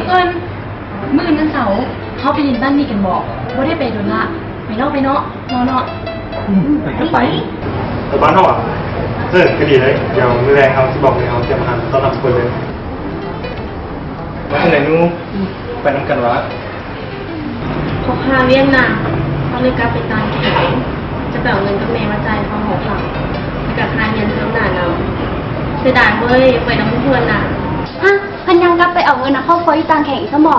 ເອີ້ນ ມື້ອື່ນວັນເສົາ ເຮົາໄປຫຼິ້ນບ້ານມິກກັນບໍ? ບໍ່ໄດ້ໄປດົນລະ. ໄປເນາະ ໄປເນາະ ເນາະ ເນາະ. ອືມ ໄປກໍໄປ. ໄປບ້ານເຮົາຫວາ? ເອີ ກໍດີເລີຍ. ດຽວມື້ແລງເຮົາຊິບອກແມ່ເຮົາຕຽມອາຫານຕ້ອນຮັບທຸກຄົນເລີຍ. ວ່າຈັ່ງໃດໜູ ໄປນຳກັນຫວາ? ຂ້ອຍຫາວຽກໜັກ ຕ້ອງໄດ້ກັບໄປຕ່າງແຂວງ. ຈະໄປເອົາເງິນກັບແມ່ມາຈ່າຍຄ່າຫໍພັກ ແລ້ວກໍຄ່າຮຽນເທີມໜ້ານຳ. ເສຍດາຍເວີຍ ຢາກໄປນຳໝູ່ເພື່ອນນະ. ຮະ? ເພິ່ນຍັງກັບໄປເອົາເງິນນຳຄອບຄົວຢູ່ຕ່າງແຂວງອີກຊັ້ນບໍ?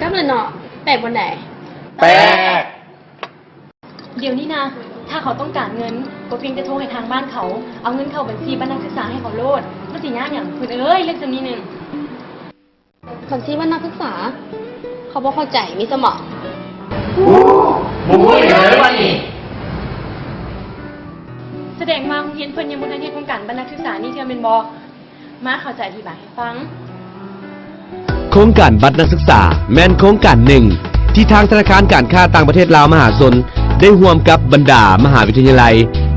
ກັບແລ້ວເນາະ. ແປກບໍ່ໄດ້? ແປກ. ດຽວນີ້ນະ ຖ້າເຂົາຕ້ອງການເງິນ ກໍພຽງແຕ່ໂທໃຫ້ທາງບ້ານເຂົາ ເອົາເງິນເຂົ້າບັນຊີບັດນັກສຶກສາໃຫ້ເຂົາໂລດ. ມັນຊິຍາກຫຍັງ ເພິ່ນເອີຍ ເລື່ອງສ່ຳນີ້ໜຶ່ງ. ບັນຊີບັດນັກສຶກສາ? ເຂົາບໍ່ເຂົ້າໃຈ ມີສະໝໍ. ບໍ່ຮູ້ຫຍັງເລີຍບັດນີ້. ສະແດງວ່າໂຮງຮຽນເພິ່ນຍັງບໍ່ທັນເຮັດໂຄງການບັດນັກສຶກສານີ້ເທື່ອແມ່ນບໍ່? ມາ ຂ້ອຍຈະອະທິບາຍໃຫ້ຟັງ. ໂຄງການບັດນັກສຶກສາ ແມ່ນໂຄງການໜຶ່ງ ທີ່ທາງທະນາຄານການຄ້າຕ່າງປະເທດລາວມະຫາຊົນ ໄດ້ຮ່ວມກັບບັນດາມະຫາວິທະຍາໄລ,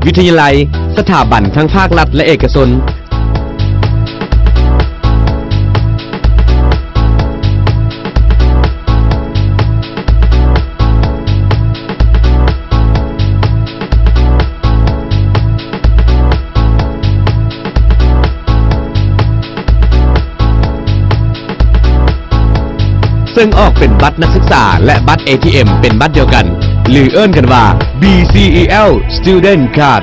ວິທະຍາໄລ, ສະຖາບັນທັງພາກລັດ ແລະ ເອກະຊົນ ເຊິ່ງອອກເປັນບັດນັກສຶກສາ ແລະ ບັດເອທີເອັມ ເປັນບັດດຽວກັນ ຫຼື ເອີ້ນກັນວ່າ ບີ ຊີ ອີ ແອລ ສະຕູເດັນ ຄາດ.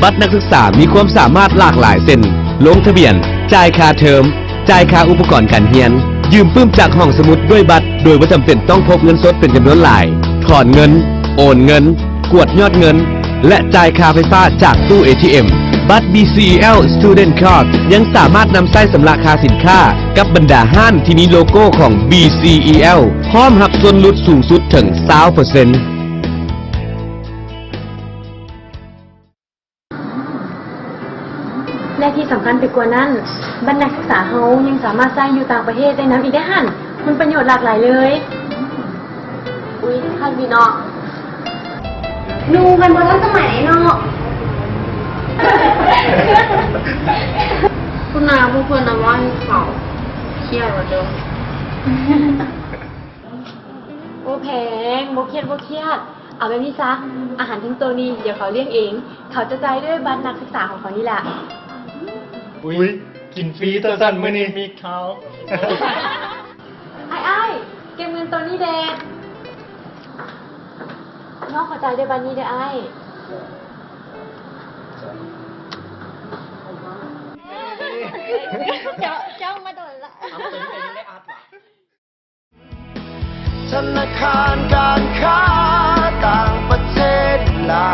ບັດນັກສຶກສາມີຄວາມສາມາດຫຼາກຫຼາຍ ເຊັ່ນ ລົງທະບຽນ, ຈ່າຍຄ່າເທີມ, ຈ່າຍຄ່າອຸປະກອນການຮຽນ, ຢືມປຶ້ມຈາກຫ້ອງສະໝຸດດ້ວຍບັດ ໂດຍບໍ່ຈຳເປັນຕ້ອງພົກເງິນສົດເປັນຈຳນວນຫຼາຍ, ຖອນເງິນ, ໂອນເງິນ, ກວດຍອດເງິນ ແລະ ຈ່າຍຄ່າໄຟຟ້າຈາກຕູ້ເອທີເອັມ. ບັດ ບີ ຊີ ອີ ແອລ ສະຕູເດັນ ຄາດ ຍັງສາມາດນຳໃຊ້ຊຳລະຄ່າສິນຄ້າກັບບັນດາຮ້ານທີ່ມີໂລໂກ້ຂອງ ບີ ຊີ ອີ ແອລ ພ້ອມຮັບສ່ວນຫຼຸດສູງສຸດເຖິງຊາວເປີເຊັນ. ແລະທີ່ສຳຄັນໄປກວ່ານັ້ນ, ບັດນັກສຶກສາເຮົາຍັງສາມາດໃຊ້ຢູ່ຕ່າງປະເທດໄດ້ນຳອີກເດ້ຫັ້ນ. ຜົນປະໂຫຍດຫຼາກຫຼາຍເລີຍ. ອຸ້ຍ ຄັກດີເນາະ. ໜູມັນບໍ່ທັນສະໄໝເນາະ. ຄຸນນາຜູ້ເພິ່ນນຳວ່າເຂົາຄຽດວ່າເດີ. ໂອ້ ແພງ ບໍ່ຄຽດ ບໍ່ຄຽດ. ເອົາແບບນີ້ຊະ, ອາຫານທັງໂຕນີ້ ດຽວເຂົາລ້ຽງເອງ. ເຂົາຈະຈ່າຍດ້ວຍບັດນັກສຶກສາຂອງເຂົານີ້ລະ. ອຸ້ຍ ກິນຟຣີຕົວຊັ້ນມື້ນີ້. ມີເຂົາ. ອ້າຍ ອ້າຍ ເກັບເງິນໂຕນີ້ແດ່. ນ້ອງຂໍຈ່າຍດ້ວຍບັດນີ້ເດີ້ອ້າຍ. ເຈົ້າ ເຈົ້າມາດົນລະ. ທະນາຄານການຄ້າຕ່າງປະເທດລາ